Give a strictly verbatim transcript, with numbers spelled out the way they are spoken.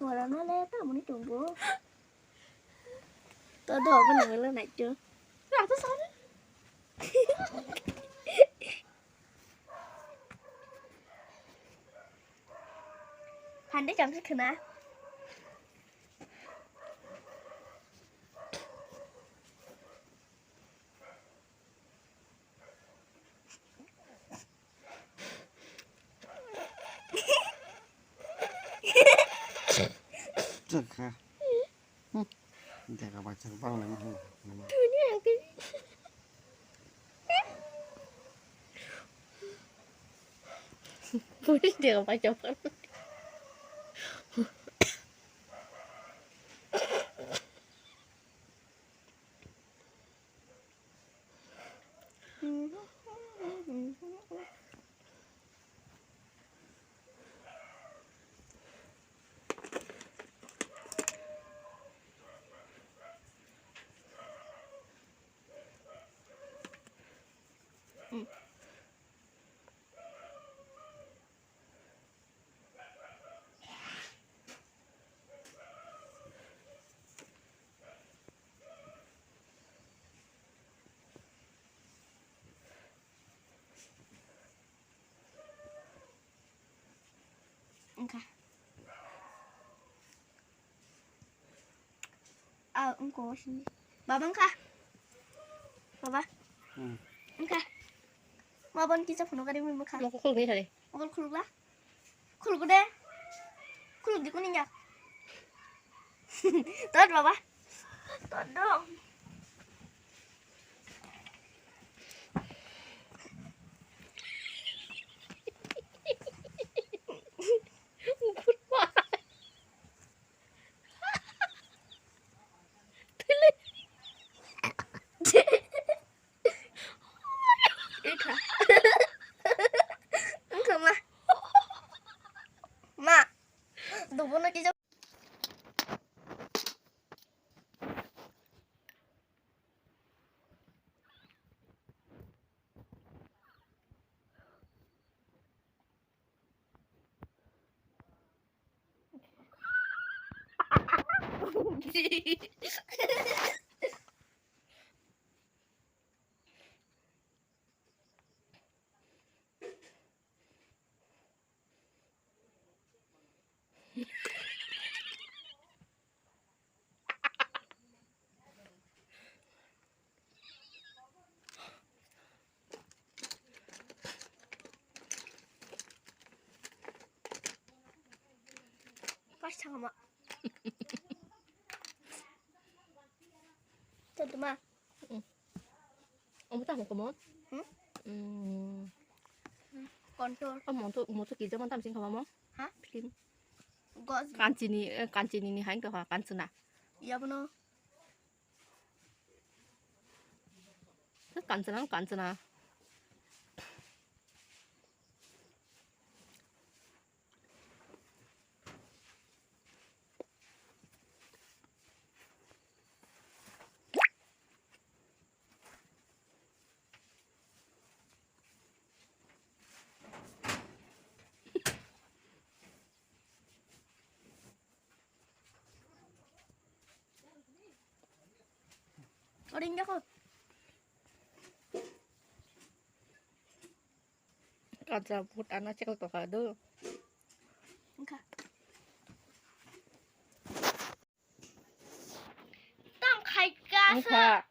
Wala no le ta muni tongo. To do bo nang le nai to. Ra to sa. Hande kam se khna. Chakha. Dega bacha bang nang. Tuni ang tini. Bui dega bacha bang. Wngkha. Ah, wngkha sini. Baba wngkha. Baba. Hmm. Wngkha. Ma bon kisa phunuk ari mui mokha. Mokol khuluk ni sari. Mokol khuluk la. Khuluk de. Khuluk di kuning ya. Tot baba. Tot dong. Wngkha. Wngkha ma. Ma. Dubuno kisa. Pas changma. Taduma. Omo tamo komo? Hmm? Hmm. Contour. Omo to, omo to kija man tam sing kama mo? Ha? Film. Gos. Kanchini, eh, kanchini ni hain to ha, kanchana. Iya bono. Kanchana, kanchana. Oring jako. Kacha but ana chekal toka do. Wngkha. Tang khai ka sa. Wngkha.